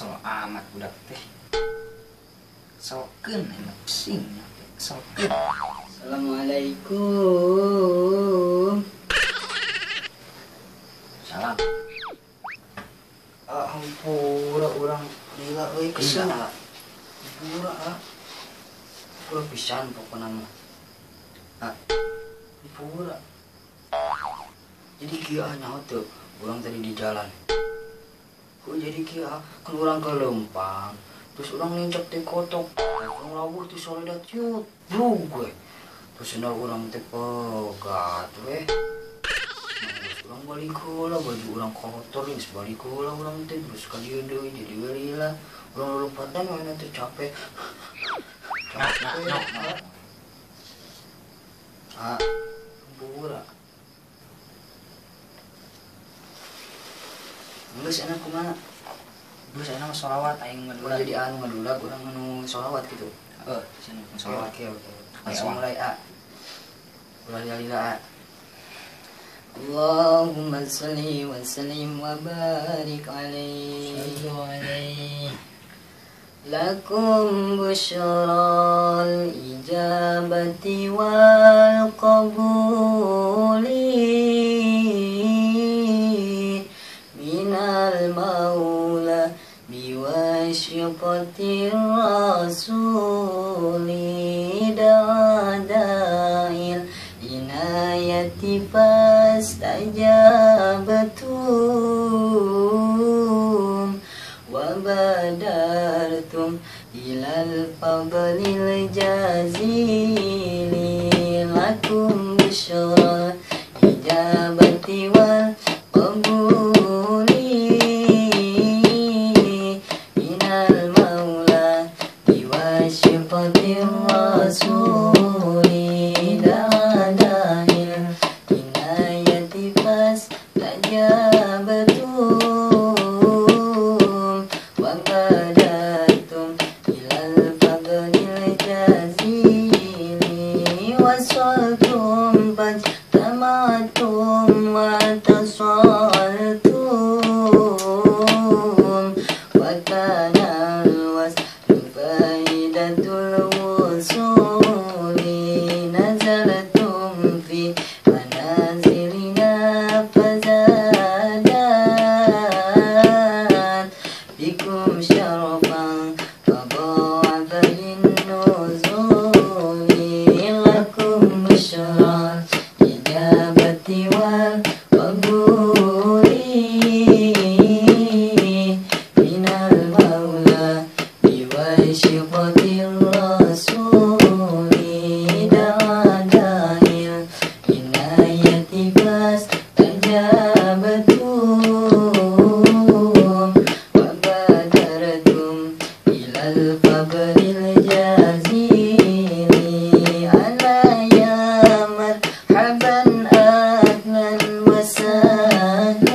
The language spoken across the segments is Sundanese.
Kesel amat budak teh. Keselkeun aing pusing. Keselkeun. Assalamualaikum. Salam. Ah, hampura urang gila euy kesel. Hampura ah. Hampura pisan pokona mah. Ah. Hampura. Jadi kieu ah nyaho teu urang tadi di jalan. Kok jadi kieu ah kan urang ke lempang. Terus urang nincak teh kotok. Langsung labuh ti soledat ciut. Brug we. Terus sendal urang teh pegat we. Terus urang balik heula baju urang kotor geus balik heula urang teh terus ka dieu deui jadi we lila. Urang lompatan we teh capek. Capek. Ah, hampura. Geus enak kumaha? Geus enak mah sholawat aing ngadulag. Jadi anu ngadulag urang anu sholawat gitu. Heeh, cenah sholawat. Oke, oke. Langsung mulai a. Ulah lila a. Allahumma shalli wa sallim wa barik alaihi. Lakum busyral ijabati wal qabuli minal maula biwasyiqatir rasuli da'da'il inayati fastajabatum wa badartum ilal fadlil jazili lakum busyra ijabati wal qabuli minal maula biwasyiqatir rasuli da'da'il inayati fastajabatum wa badartum ilal fadlil jazili wasaltum fajtama'tum wa tasaltum wa kana al-waslu faidatul wusuli nazalatum fi manazilina fazadat bikum syarafan fadha'afa linnuzuli lakum busyra ijabati wal qabuli minal maula biwasyiqatir rasuli da'da'il inayati fastajabatum wa badartum ilal fadlil jazili ala ya marhaban ahlan wa sahlan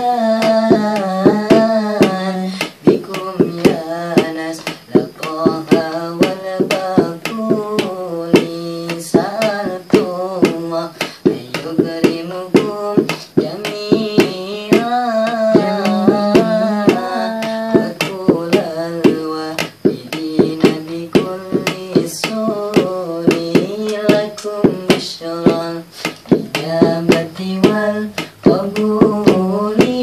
bikum ya nasla Taha wal Baquli sa'altullah ayyukrimukum jami'an wa kullal wahidina bikulli suri lakum busyral ijabati wal qabuli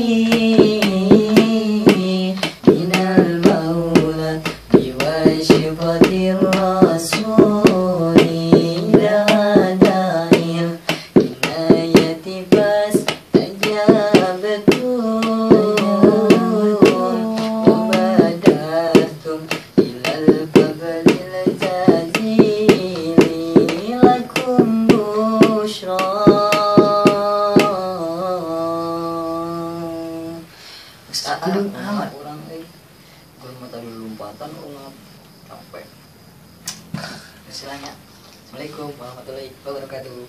minal maula biwasyiqatir rasuli da'da'il inayati fastajabatum wa badartum ilal fadlil jazili lakum busyra. Aduh, amat urang euy. Gua mah tadi lompatan urang capek. Istilahnya. Assalamualaikum warahmatullahi wabarakatuh.